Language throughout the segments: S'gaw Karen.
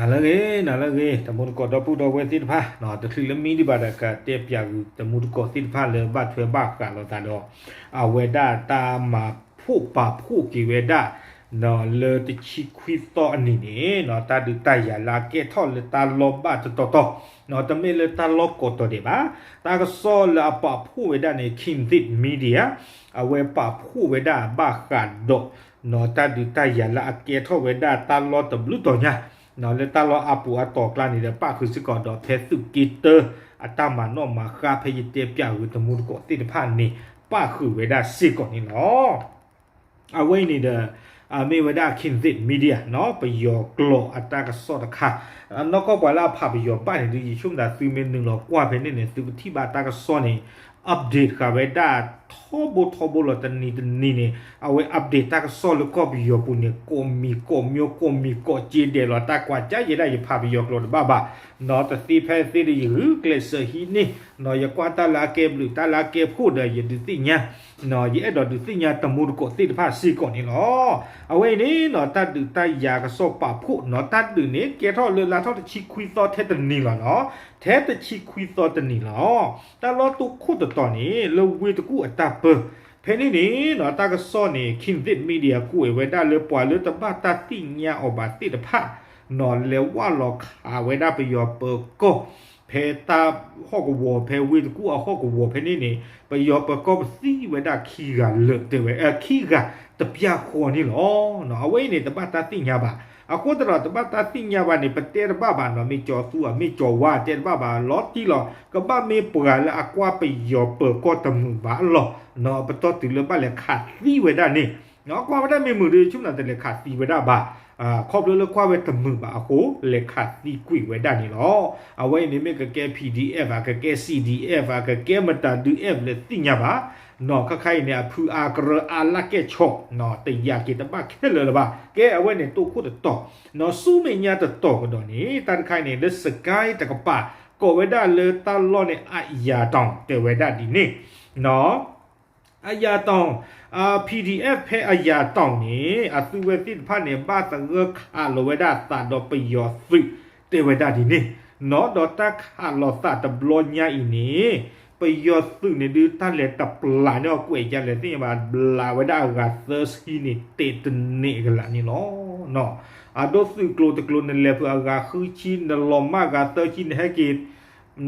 နၤလၢအဂ့ၤ နၤလၢအဂ့ၤ တမူတကိးဒီပုၢ်ဒီဝဲၢ်သ့ၣ်တဖၣ်, တချုးလၢမံဒံးဘၣ်ဒီး ကတဲပၠးဂုာ်တမူတကိးသ့ၣ်တဖၣ်လၢဘၣ်ထွဲဘၣ်ဃးလိာ်သးဒီး အဝဲဒၣ်တၢ်မၤဖှိၣ်ပာ်ဖှိၣ်က့ၤဝဲဒၣ် လၢတဆံခွံသီအနံၤန့ၣ် တၢ်ဒုးတၢ်ယၤလၢအကဲထီၣ်လၢတၢ်လီၢ်ဘၣ်တတီၤတီၤ, တမ့ၢ်လၢတၢ်လီၢ်ကိးတီၤဒဲးဘၣ်, တၢ်ကစီၣ်လၢအပာ်ဖှိၣ်ဝဲဒၣ်န့ၣ် Kynthih Media အဝဲပာ်ဖှိၣ်ဝဲဒၣ်ဘၣ်ဃးဒီး တၢ်ဒုးတၢ်ယၤလၢအကဲထီၣ်ဝဲဒၣ်တၢ်လီၢ်တဘျုးတီၤညါ, လၢတၢ်လီၢ်အါပူၤအတီၤအကျါန့ၣ်ဒီး ပၣ်ဃုာ်စ့ၢ်ကီးဒီးဖဲသုးက့တၢ အတၢ်မၤနီၣ်မၤဃါ ဖဲယတဲပၠးဂုာ်တမူတကိးသ့ၣ်တဖၣ်န့ၣ် ပၣ်ဃုာ်ဝဲဒၣ်စ့ၢ်ကီးန့ၣ်လီၤ. အဝဲအံၤန့ၣ်ဒီး မ့ၢ်ဝဲဒၣ် Kynthih Media ပယီၤကျိာ်အတၢ်ကစီၣ်တခါ, နီၢ်ကီၢ်ပှၤလၢအဖးပယီၤဘၣ်န့ၣ်ဒီး ယဆိကမိၣ်သးသုမ့ၢ်နုာ်လီၤကွၢ်ဖဲန့ၣ်န့ၣ် သုကထံၣ်ဘၣ်တၢ်ကစီၣ်န့ၣ် update ဃာ်ဝဲဒၣ်ထီဘိထီဘိလီၤ. တနံၤတနံၤန့ၣ် အဝဲ update တၢ်ကစီၣ်လၢကီၢ်ပယီၤပူၤန့ၣ် ကိးမံၤကိးမျိး ကိးမံၤကိးက့ဒဲးလီၤ. တၢ်ကွၢ်ကါယဲဒၣ် ယဖးပယီၤကျိာ်တဘၣ်ဘၣ်, တသ့ဖဲသ့ဒီး ယဂုာ်ကျဲးစၢးဟံးန့ၢ်, ယကွၢ်တၢ်လၢအကဲဘျုး တၢ်လၢအကဲဖှိၣ်ဒီး ယဒုးသ့ၣ်ညါ, ယအဲၣ်ဒိးဒုးသ့ၣ်ညါတမူတကိးသ့ၣ်တဖၣ်စ့ၢ်ကီးန့ၣ်လီၤ. အဝဲအံၤန့ၣ် တၢ်ဒုးတၢ်ယၤကစီၣ်ပာ်ဖှိၣ်နီၤ တၢ်ဒုးန့ၣ် ကဲထီၣ်လၢလါထီၣ်တဆံခွံသီထဲတနံၤလီၤနီၤ, ထဲတဆံခွံသီတနံၤလီၤ. တၢ်လီၢ်တိခိၣ်တတီၤန့ၣ် လၢဝ့ၢ်တကူၣ်အတၢ်ပၢ, ဖဲန့ၣ်န့ၣ်နီၤ တၢ်ကစီၣ်န့ၣ် Kynthih Media ကွဲးဝဲဒၣ်လၢပှၤလၢတဘၣ်တၢ်သ့ၣ်ညါအီၤဘၣ်သ့ၣ်တဖၣ် နီၤ လဲၤဝၢ်လီၤခးဝဲဒၣ်ပယီၤပၢၤကီၢ် ဖဲတၢ်ဟီၣ်ကဝီၤ ဖဲဝ့ၢ်တကူၣ်အဟီၣ်ကဝီၤဖဲန့ၣ်န့ၣ် ပယီၤပၢၤကီၢ်ပသံဝဲဒၣ်ခံဂၤလၢာ်တဲဝဲ, ခံဂၤတပျၢ်ဃီန့ၣ်လီၤ. အဝဲအံၤန့ၣ် တဘၣ်တၢ်သ့ၣ်ညါဘၣ်. အဃိသတးဒီး တဘၣ်တၢ်သ့ၣ်ညါဘၣ်န့ၣ် ပတဲတဘၣ်ဘၣ်နီၤ, မ့ၢ်ကၠီၤသူ မ့ၢ်ကၠီၤဝါ တဲတဘၣ်ဘၣ် လီၤတံၢ်လီၤ. ကဘၣ်မ့ၢ်ပှၤလၢအကွၢ်ပယီၤပၢၤကီၢ်တမုာ်ဘၣ်လီၤ. ပတီၢ်တုၤလၢဘၣ်လဲၤခးသံဝဲဒၣ်န့ၣ် ကွၢ်ဝဲဒၣ်မ့ၢ်မုာ်ဒီး ဆိကမိၣ်တၢ်တလဲၤခးသံဝဲဒၣ်ဘၣ်, ခီဖျိလၢကွၢ်ဝဲတမုာ်ဘၣ်အဃိ လဲၤခးသံကွံာ်ဝဲဒၣ်န့ၣ်လီၤ. အဝဲအံၤန့ၣ်မ့ၢ်ကကဲ PDF ဧါ, ကကဲ CDF ဧါ, ကကဲမတၤဒု F လဲၤသ့ၣ်ညါဘၣ်, နီၤ ခါခါအံၤန့ၣ် အဖုအါကရၢအါလၢ်ကဲၣ်ဆိး, တယာ်က့ၤတဘၣ်ခဲလၢာ်လၢၤဘၣ်. ကဲ အဝဲန့ၣ်တိခိၣ်တတီၤ, နီၤ ဆူမဲာ်ညါတတီၤကဒီးန့ၣ် တၢ်တခါအံၤန့ၣ် လၢစကဲတကပၤ ကိးဝဲဒၣ်လၢတၢ်လီၢ်န့ၣ် အယၤတီၤ တဲဝဲဒၣ်ဒ်န့ၣ်, နီၤ အယၤတီၤ, PDF ဖဲအယၤတီၤန့ၣ် အသုဝဲသ့ၣ်တဖၣ်န့ၣ် ဘၣ်သဂၢၢ်ခးလီၤဝဲဒၣ်သးဒီးပယီၤသုး တဲဝဲဒၣ်ဒ်န့ၣ်, နီၤ ဒီးတၢ်ခးလီၤသးတဘျီညါအံၤန့ၣ် ပယီၤသုးန့ၣ်ဒုး တၢ်လဲၤတပျၢ်န့ၢ်အီၤကွဲးယါလဲၣ်သ့ၣ်ညါဘၣ်, ဘျးဝဲဒၣ်အဂၤသၢဆံန့ၣ် တဲတန့ၢ်အကလးန့ၣ်လီၤ. အဒိၣ်သုးကျိၤတကျိၤ နလဲၤဖုးအဂၤဃုဆံ နလီၤမၢ်ဂၤသၢဆံ နဟဲက့ၤ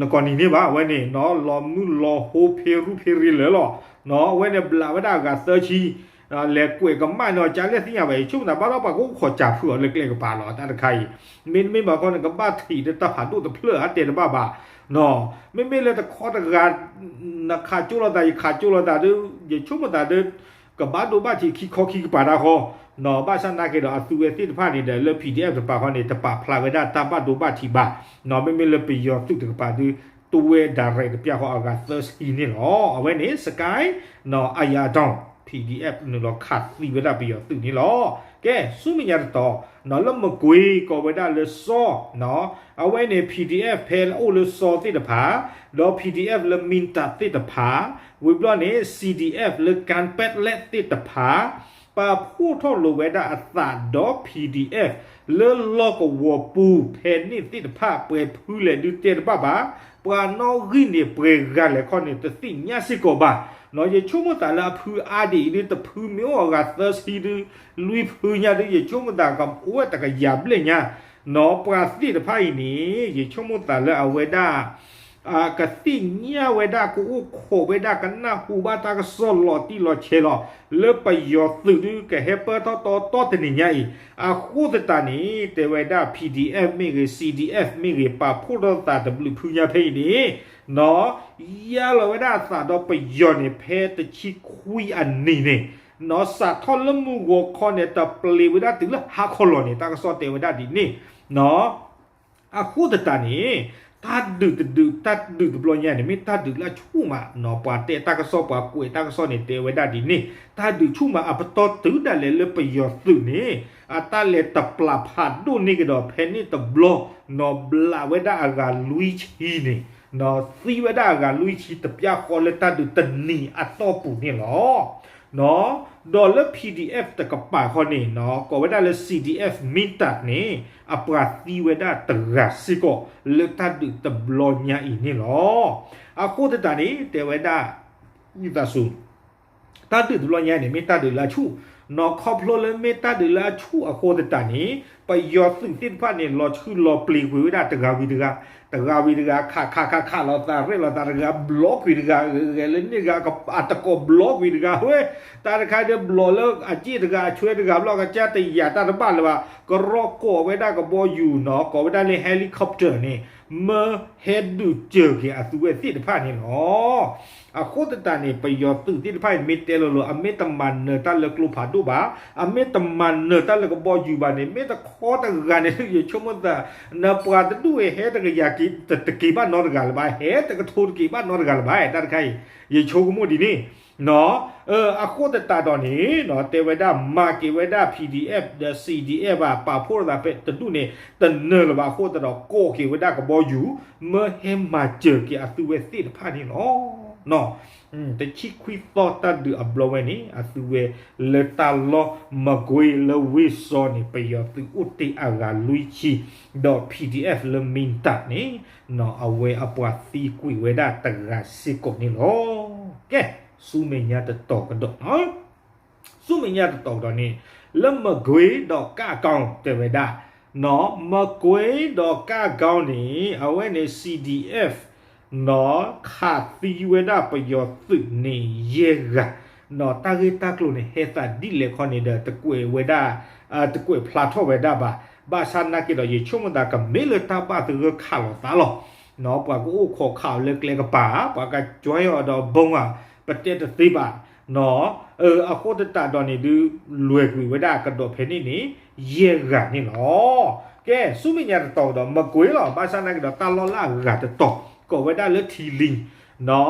နကိးနံၤန့ၣ်ဘၣ် အဝဲန့ၣ်နီၤ လီၤမုၢ်လီၤဟိဖ့ရူၢ်ဖ့ရ့လၢာ်လီၤ. နီၤ အဝဲန့ၣ်ဘျးဝဲဒၣ်အဂၤသၢဆံ, လဲၤကွဲးကမၣ်န့ၢ်အီၤကါလဲၣ်သ့ၣ်ညါဘၣ်အံၤ ဆိကမိၣ်သးဘၣ်ဒီးပှၤကအိၣ်ခိးစၢဖုးအီၤလၢကျဲကပၤလီၤ တၢ်တခါအံၤ, မ့တမ့ၢ်ဘၣ်ခီန့ၣ် ကဘၣ်ထံးဒီးတၢ်ဖးဒိၣ်တဖျၢၣ်အါတဲတဘၣ်ဘၣ်, နီၤ မ့မ့ၢ်လၢတခီတဂၤ နခးကၠိလိာ်သး ယခးကၠိလိာ်သးဒီး ယဆိကမိၣ်သးဒီး ကဘၣ်ဒိဘၣ်ထံးခံခီခံကပၤတၢ်ဃီ, နီၤ ဘၣ်ဆၣ်နာ်က့ဒီး အသုဝဲသ့ၣ်တဖၣ်န့ၣ်ဒီး လၢ PDF တကပၤဃီန့ၣ် တပာ်ဖျါဝဲဒၣ်တၢ်ဘၣ်ဒိဘၣ်ထံးဘၣ်, နီၤ မ့မ့ၢ်လၢပယီၤသုးတကပၤဒီး တဝဲ direct တပျၢ်ဃီအဂၤသၢဆံန့ၣ်လီၤ. အဝဲန့ၣ် စကဲ နီၤ အယၤတီၤ PDF နုာ်လီၤခးသံဝဲဒၣ်ပယီၤသုးန့ၣ်လီၤ. ကဲ ဆူမဲာ်ညါတတီၤ နီၤ လၢမကွ့ၤကိးဝဲဒၣ်လၢစီၤ နီၤ အဝဲန့ၣ် PDF ဖဲလၢအိၣ်လၢစီၤသ့ၣ်တဖၣ် ဒီး PDF လၢမံတၤသ့ၣ်တဖၣ် ဝံၤဘျီန့ၣ် CDF လၢကၣ်ပက်လက်သ့ၣ်တဖၣ် ပာ်ဖှိၣ်ထီၣ်လိာ်ဝဲဒၣ်အသးဒီး PDF လၢလီၢ်ကဝီၤပူၤဖဲန့ၣ်သ့ၣ်တဖၣ် ပှဲၤဖုလဲၣ်ဒုးတဲတဘၣ်ဘၣ်, ပှၤနီၣ်ဂံၢ်န့ၣ်ပှဲၤဂၤလဲၣ်ခီန့ၣ် တသ့ၣ်ညါစ့ၢ်ကီးဘၣ်, နီၤ ယဆိကမိၣ်သးလၢအဖုအါဒံးအံၤဒုး တဖုမ့ၢ်အိၣ်အဂၤသၢဆံဒုး လွံၢ်ဖုညါဒုး ယဆိကမိၣ်သးကအိၣ်ဝဲတကယၤဘျဲၣ်ညါ, နီၤ ပှၤသ့ၣ်တဖၣ်အံၤန့ၣ် ယဆိကမိၣ်သးလၢအဝဲဒၣ် ကသ့ၣ်ညါဝဲဒၣ် ကအိၣ်ခိးဝဲဒၣ် ကနၢ်ဟူဘၣ်တၢ်ကစီၣ်လီၤတံၢ်လီၤဆဲးလီၤ လၢပယီၤသုးဒုး ကဟဲပၢၢ်ထီၣ်တီတီတနံၤညါအံၤ, အဃိသတးန့ၣ် တဲဝဲဒၣ် PDF မ့ၢ်ဂ့ၤ CDF မ့ၢ်ဂ့ၤ ပာ်ဖှိၣ်ထီၣ်သးတဘျုးဖုညါဖဲအံၤန့ၣ် နီၤ ယါလီၤဝဲဒၣ်အသးဒီးပယီၤန့ၣ် ဖဲတဆံခွံအနံၤန့ၣ်, နီၤ စးထီၣ်လၢမုၢ်ဂီၤခီန့ၣ် တပျ့ၤဝဲဒၣ်တုၤလၢဟါခီလီၤန့ၣ် တၢ်ကစီၣ်တဲဝဲဒၣ်ဒ်န့ၣ်, နီၤ အဃိသတးန့ၣ် တၢ်ဒုးတဒုး တၢ်ဒုးတဘျီညါန့ၣ် မ့ၢ်တၢ်ဒုးလၢအဆူၣ်မး, နီၤ ပှၤတဲတၢ်ကစီၣ် ပှၤကွဲးတၢ်ကစီၣ်န့ၣ် တဲဝဲဒၣ်ဒ်န့ၣ်, တၢ်ဒုးဆူၣ်မးအပတီၢ်တုၤဒၣ်လဲာ်လၢပယီၤသုးန့ၣ် အတၢ်လဲၤတပျၢ်ဖးဒိၣ်န့ၢ်ကဒီးဖဲန့ၣ်တဘျီ, နီၤ ဘျးဝဲဒၣ်အဂၤလွံၢ်ဆံန့ၣ်, နီၤ သံဝဲဒၣ်အဂၤလွံၢ်ဆံတပျၢ်ဃီလၢတၢ်ဒုးတနံၤအတီၢ်ပူၤန့ၣ်လီၤ. ဒီးလၢ P D F တကပၤဃီန့ၣ် ကိးဝဲဒၣ်လၢ C D F Mindat န့ၣ် အပှၤသံဝဲဒၣ်တဂၤစ့ၢ်ကီး လၢတၢ်ဒုးတဘျီညါအံၤန့ၣ်လီၤ. အဃိသတးန့ၣ် တဲဝဲဒၣ် ဝံသးစူၤ တၢ်ဒုးတဘျီညါန့ၣ် မ့ၢ်တၢ်ဒုးလၢအဆူၣ်, နီၢ်ခီဖျိလၢမ့ၢ်တၢ်ဒုးလၢအဆူၣ်အဃိသတးန့ၣ် ပယီၤသုးသ့ၣ်တဖၣ်န့ၣ် လီၤဆှုၣ်လီၤပျ့ၤကွံာ်ဝဲဒၣ်တဂၤဝံၤတဂၤ, တဂၤဝံၤတဂၤ ခးခးခးခးလိာ်သး ရဲၣ်လိာ်သးတဂၤ ဘျီကွံာ်တဂၤ ဂဲၤလၢန့ၢ်ဂၤ အတကိးဘျီကွံာ်တဂၤ ဝဲ တၢ်တခါဒီးဘျီလၢအစ့ၣ်တဂၤ အဆွဲတဂၤ ဘျီကစၢ်တယာ်တၢ်တဘၣ်လၢၤဘၣ်, ကရီကိးဝဲဒၣ်ကဘီယူၤနီၤ ကိးဝဲဒၣ်လၢ helicopter န့ၣ် မၢဟဲဒုးစၢၤက့ၤအသုဝဲသ့ၣ်တဖၣ်န့ၣ်လီၤ. အဃိသတးန့ၣ် ပယီၤသုးသ့ၣ်တဖၣ်အံၤ မ့ၢ်တဲလိၤလိၤ အမ့ၢ်တမၤနၢၤတၢ်လၢကျိဖးဒိၣ်ဘၣ်, အမ့ၢ်တမၤနၢၤတၢ်လၢကဘီယူၤဘၣ်န့ၣ် မ့ၢ်တခီတဂၤန့ၣ် ယဆိကမိၣ်သး နပှၤတဒူၣ်အံၤ ဟဲတကယၤတက့ၤဘၣ်နီတဂၤလၢၤဘၣ်, ဟဲတကထိတက့ၤဘၣ်နီတဂၤလၢၤဘၣ်, တၢ်တခါအံၤ ယဆိကမိၣ်ဒ်န့ၣ် အဃိသတးဒီးန့ၣ် တဲဝဲဒၣ်မၤက့ၤဝဲဒၣ် P D F ဒီး C D F ဘၣ် ပာ်ဖှိၣ်လိာ်သးဖဲတဒူၣ်န့ၣ် တနၢၤလၢၤဘၣ်အဃိသတးဒီး ကိးက့ၤဝဲဒၣ်ကဘီယူၤ မၢဟဲမၤစၢၤက့ၤအသုဝဲသ့ၣ်တဖၣ်န့ၣ်လီၤ. တဆံခွံသီတၢ်ဒုးအဘျီဝဲန့ၣ် အသုဝဲလၢတၢ်လီၢ်မကွ့လၢဝ့ၢ်စီန့ၣ် ပယီၤသုးအိၣ်တ့ၢ်အဂၤလွံၢ်ဆံ, ဒီး P D F လၢ Mindat န့ၣ် အဝဲအပှၤသံကွံာ်ဝဲဒၣ်တဂၤစ့ၢ်ကီးန့ၣ်လီၤ. ကဲ ဆူမဲာ်ညါတတီၤကဒီးနီၤ ဆူမဲာ်ညါတတီၤကဒီးန့ၣ် လၢမကွ့ဒီးကၣ်ကီတဲဝဲဒၣ်, နီၤ မကွ့ဒီးကၣ်ကီန့ၣ် အဝဲန့ၣ် C D F နီၤ ခးသံဝဲဒၣ်ပယီၤသုးန့ၣ်ယဲၢ်ဂၤ, နီၤ တၢ်ဂ့ၢ်တၢ်ကျိၤန့ၣ် ဟဲသးဒ်လဲၣ်ခီန့ၣ်ဒီး တကွဲးဝဲဒၣ် တကွဲးဖျါထီၣ်ဝဲဒၣ်ဘၣ်. ဘၣ်ဆၣ်နာ်က့ဒီး ယဆိကမိၣ်သးကမ့ၢ်လၢတၢ်ဘၣ်သဂၢၢ်ခးလိာ်သးလီၤ. နီၤ ပှၤကအိၣ်ခိးခးအီၤလၢကျဲကပၤ, ပှၤက join အီၤဒီး bomb ဧါ, ပတဲတသ့ဘၣ်. နီၤ အဃိသတးဒီးန့ၣ်ဒုး လွဲၢ်ကွံာ်ဝဲဒၣ်ကဒီးဖဲန့ၣ်န့ၣ် ယဲၢ်ဂၤန့ၣ်လီၤ. ကဲ ဆူမဲာ်ညါတတီၤကဒီး မကွ့လီၤ. ဘၣ်ဆၣ်နာ်က့ဒီး တၢ်လီၢ်လၢအဂၤတတီၤ ကိးဝဲဒၣ်လၢထံလံၤ, နီၤ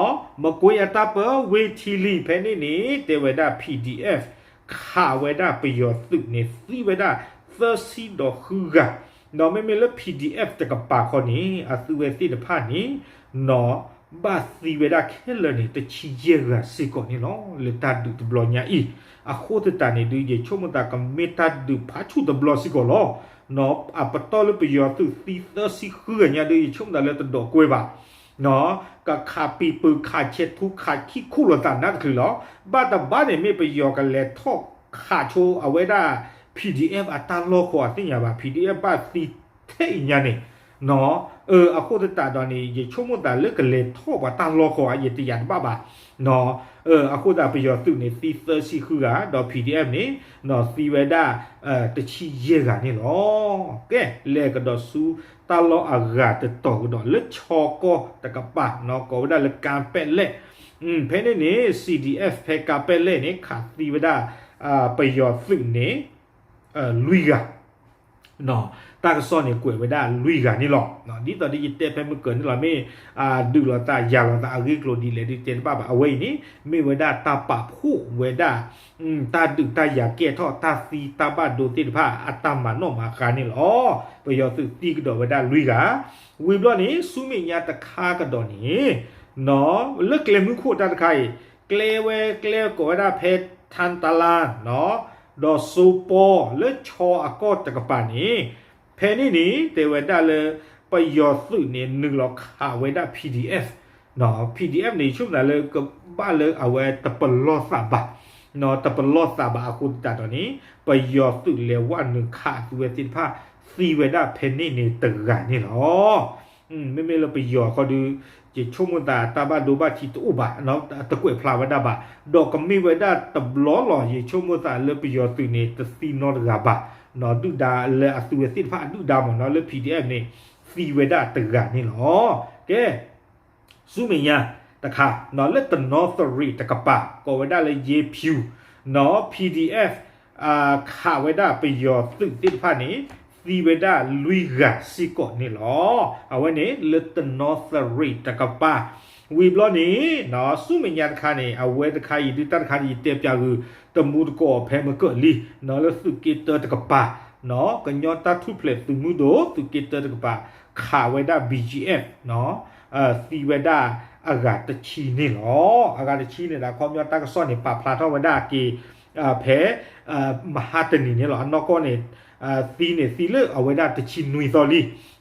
မကွ့အတၢ်ပၢဝ့ၢ်ထံလံၤဖဲန့ၣ်န့ၣ် တဲဝဲဒၣ် P D F ခးဝဲဒၣ်ပယီၤသုးန့ၣ် သံဝဲဒၣ်သၢဆံဒီးဃုဂၤ, နီၤ မ့မ့ၢ်လၢ P D F တကပၤခီန့ၣ် အသုဝဲသ့ၣ်တဖၣ်န့ၣ် နီၤ ဘၣ်သံဝဲဒၣ်ခဲလၢာ်န့ၣ် တဆံယဲၢ်ဂၤစ့ၢ်ကီးန့ၣ်လီၤ. လၢတၢ်ဒုးတဘျီညါအံၤ အဃိသတးန့ၣ်ဒုး ယဆိကမိၣ်သးကမ့ၢ်တၢ်ဒုးဖးဆူၣ်တဘျီစ့ၢ်ကီးလီၤ. နီၤ အပတီၢ်လၢပယီၤသုးသံသၢဆံဃုဂၤညါဒုး ယဆိကမိၣ်သးလၢတဒိးကွဲဘၣ်. နီၤ ကခးပံၤပၢၤ ခးဆဲးထူ ခးခံခူၣ်လိာ်သးနးတချုးလီၤ. ဘၣ်တဘၣ်န့ၣ် မ့ၢ်ပယီၤကလဲၤထီၣ်ခးဆိအဝဲဒၣ် P D F အတၢ်လီၢ်ဃီအသ့ၣ်ညါဘၣ်. P D F ဘၣ်သံထဲအံၤညါန့ၣ် နီၤ အဃိသတးဒီးန့ၣ် ယဆိကမိၣ်သးလၢကလဲၤထီၣ်ပှၤတၢ်လီၢ်ဃီအံၤ ယတယာ်တဘၣ်ဘၣ်. နီၤ အဃိသတးပယီၤသုးန့ၣ် သံသၢဆံဃုဂၤ ဒီး P D F န့ၣ် နီၤ သံဝဲဒၣ် တဆံယဲၢ်ဂၤန့ၣ်လီၤ. ကဲ လဲၤကဒီးဆူတၢ်လီၢ်အဂၤတတီၤကဒီး လၢခၠီကီၢ်တကပၤ နီၤ ကိးဝဲဒၣ်လၢကါပဲၣ်လဲၣ်, ဖဲန့ၣ်န့ၣ် C D F ဖဲကါပဲၣ်လဲၣ်န့ၣ် ခးသံဝဲဒၣ် ပယီၤသုးန့ၣ် လွံၢ်ဂၤ တၢ်ကစီၣ်န့ၣ် ကွဲးဝဲဒၣ်လွံၢ်ဂၤန့ၣ်လီၤ. ဒ်သိးဒီးယတဲဖဲမုၢ်ကၢၤန့ၣ်လီၤ မ့ၢ်ဒုးလိာ်သးယၤလိာ်သးအဂ့ၢ်ကျိၤဒ်လဲၣ်ဒုးတဲတဘၣ်ဘၣ်. အဝဲအံၤန့ၣ် မ့ၢ်ဝဲဒၣ်တၢ်ပာ်ဖှိၣ်ဝဲဒၣ် တၢ်ဒုးတၢ်ယၤကဲထီၣ် တၢ်သံတၢ်ဘၣ်ဒိသ့ၣ်တဖၣ် အတၢ်မၤနီၣ်မၤဃါန့ၣ်လီၤ. ပယီၤသုးသံကဒီးဝဲဒၣ်လွံၢ်ဂၤ, ဝံၤဘျီန့ၣ် ဆူမဲာ်ညါတခါကဒီးန့ၣ် နီၤ လၢကျဲမုၢ်ခိၣ်တၢ်တခါအံၤ ကျဲဝဲကျဲကိးဝဲဒၣ်ဖဲ ထၣ်တလါ နီၤ ဒီးစိပီ လၢခၠီအကီၢ်တကပၤန့ၣ် ဖဲန့ၣ်န့ၣ် တဲဝဲဒၣ်လၢ ပယီၤသုးန့ၣ် နုာ်လီၤခးဝဲဒၣ် P D F, နီၤ P D F န့ၣ် ဆိကမိၣ်သးလၢကဘၣ်လၢအဝဲတပလီၢ်သးဘၣ်, နီၤ တပလီၢ်သးဘၣ်အဃိသတးဒီးန့ၣ် ပယီၤသုးလဲၤဝဲနုာ်ခးအသုဝဲသ့ၣ်တဖၣ် သံဝဲဒၣ်ဖဲန့ၣ်န့ၣ်တဂၤန့ၣ်လီၤ. မ့မ့ၢ်လၢပယီၤခီဒုး ယဆိကမိၣ်သးတၢ်ဘၣ်ဒိဘၣ်ထံးတအိၣ်ဘၣ်, တကွဲးဖျါဝဲဒၣ်ဘၣ်, ဒီးကမ့ၢ်ဝဲဒၣ်တဘျီလီၤ. ယဆိကမိၣ်သးလၢပယီၤသုးန့ၣ် တသံနီတဂၤဘၣ်, ဒုၣ်ဒါလၢအသုဝဲသ့ၣ်တဖၣ်အဒုၣ်ဒါမ့ၢ်နီၤ လၢ P D F န့ၣ် သံဝဲဒၣ်တဂၤန့ၣ်လီၤ. ကဲ ဆူမဲာ်ညါတခါ လၢတနီသရံးတကပၤ ကိးဝဲဒၣ်လၢ ယ့ဖၠူ နီၤ P D F ခးဝဲဒၣ်ပယီၤသုးသ့ၣ်တဖၣ်န့ၣ် သံဝဲဒၣ်လွံၢ်ဂၤစ့ၢ်ကီးန့ၣ်လီၤ. အဝဲန့ၣ် လၢတနီသရံးတကပၤ, ဝံၤဘျီန့ၣ် ဆူမဲာ်ညါတခါန့ၣ် အဝဲတခါအံၤဒုး တၢ်တခါန့ၣ် ယတဲပၠးဂုာ် တမူတကိးဖဲမုၢ်ကၢၢ်လံ နီၤ လၢသုးက့တၢတကပၤ နီၤ ကညီတၢ်ထူၣ်ဖျဲးသုးမုၢ်ဒိၣ် သုးက့တၢတကပၤ ခးဝဲဒၣ် B G F နီၤ သံဝဲဒၣ် အဂၤတဆံန့ၣ်လီၤ. အဂၤတဆံန့ၣ်ဒီး အခီပညီတၢ်ကစီၣ်န့ၣ် ပာ်ဖျါထီၣ်ဝဲဒၣ်က့ၤ ဖဲ မဟါတနံၤန့ၣ်လီၤ. အနီၢ်ကီၢ်န့ၣ် သံန့ၣ်သံလၢအဝဲဒၣ်တဆံနွံသီ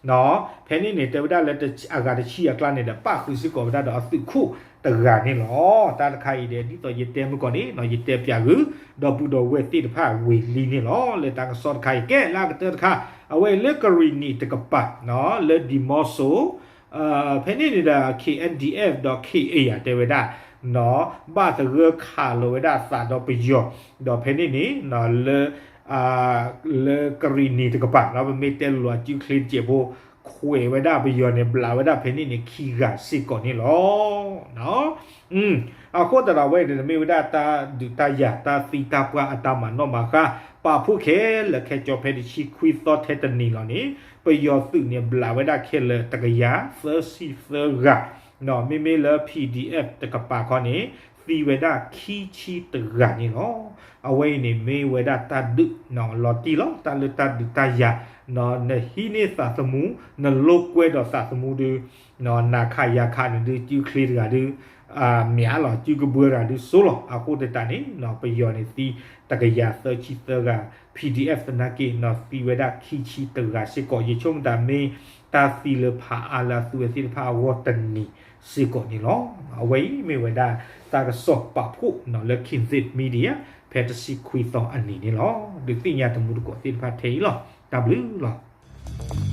လံ. ဖဲန့ၣ်န့ၣ် တဲဝဲဒၣ်လၢအဂၤတဆံအကျါန့ၣ်ဒီး ပၣ်ဃုာ်စ့ၢ်ကီးဝဲဒၣ်ဒီးအသုးခိၣ်တဂၤန့ၣ်လီၤ. တၢ်တခါအံၤဒီး ဒ်သိးယတဲမုၢ်ကီၢ်န့ၣ် ယတဲပၠးဂုာ် ဒီပုၢ်ဒီဝဲၢ်သ့ၣ်တဖၣ်ဝံၤလံန့ၣ်လီၤ. လၢတၢ်ကစီၣ်တခါအံၤ ကဲလၢအကတၢၢ်တခါ အဝဲအံၤလၢကရံၣ်နံၣ်တကပၤ လၢဒံၤမီစိ ဖဲန့ၣ်န့ၣ်ဒီး KNDF ဒီး KA တဲဝဲဒၣ် ဘၣ်သဂၢၢ်ခးလီၤဝဲဒၣ်သးဒီးပယီၤ ဒီးဖဲန့ၣ်န့ၣ် လၢ လၢကရံၣ်နံၣ်တကပၤ ပမ့ၢ်တဲလီၤစုချ့တစဲးဖိ ခွဲးဝဲဒၣ်ပယီၤန့ၣ် ဘျးဝဲဒၣ်ဖဲန့ၣ်န့ၣ် ခံဂၤစ့ၢ်ကီးန့ၣ်လီၤ. အဃိသတးဒီး အဝဲအံၤန့ၣ် မ့ၢ်ဝဲဒၣ်တၢ်ဒုးတၢ်ယၤ တၢ်သံတၢ်ပှၢ်အတၢ်မၤနီၣ်မၤဃါ ပာ်ဖှိၣ်ခဲလၢာ်ခဲဆ့ ဖဲတဆံခွံသီထဲတနံၤလီၤန့ၣ် ပယီၤသုးန့ၣ် ဘျးဝဲဒၣ်ခဲလၢာ်တကယၤသၢဆံသၢဂၤ မ့မ့ၢ်လၢ PDF တကပၤခီန့ၣ် သံဝဲဒၣ်ခံဆံတဂၤန့ၣ်လီၤ. အဝဲအံၤန့ၣ်မ့ၢ်ဝဲဒၣ်တၢ်ဒုးလီၤတံၢ်လီၤ တၢ်လၢတၢ်ဒုးတၢ်ယၤ နဟံးန့ၢ်သးသမူ နလိာ်ကွဲဒီးသးသမူဒုး နၤခးယၤခးန့ၣ်ဒုး စုချ့တဂၤဒုး မ့ၢ်လီၤ စုကဘှၢတဂၤဒုးစိလီၤ. အဃိသတးန့ၣ် ပယီၤန့ၣ်သံတကယၤသၢဆံသၢဂၤ PDF သနာ်က့ သံဝဲဒၣ်ခံဆံတဂၤစ့ၢ်ကီး ယဆိကမိၣ်တၢ်မ့ၢ်တၢ်သံလၢဖးအါလၢအသုဝဲသ့ၣ်တဖၣ်အဂီၢ်တနံၤ စ့ၢ်ကီးန့ၣ်လီၤ. အဝဲအံၤမ့ၢ်ဝဲဒၣ်တၢ်ကစီၣ်ပာ်ဖှိၣ်လၢ Kizit Media ဖဲတဆံခွံသီအနံၤန့ၣ်လီၤ. ဒုးသ့ၣ်ညါတမူတကိးသ့ၣ်တဖၣ်ထဲအံၤလီၤ. တၢ်ဘျုးလီၤ.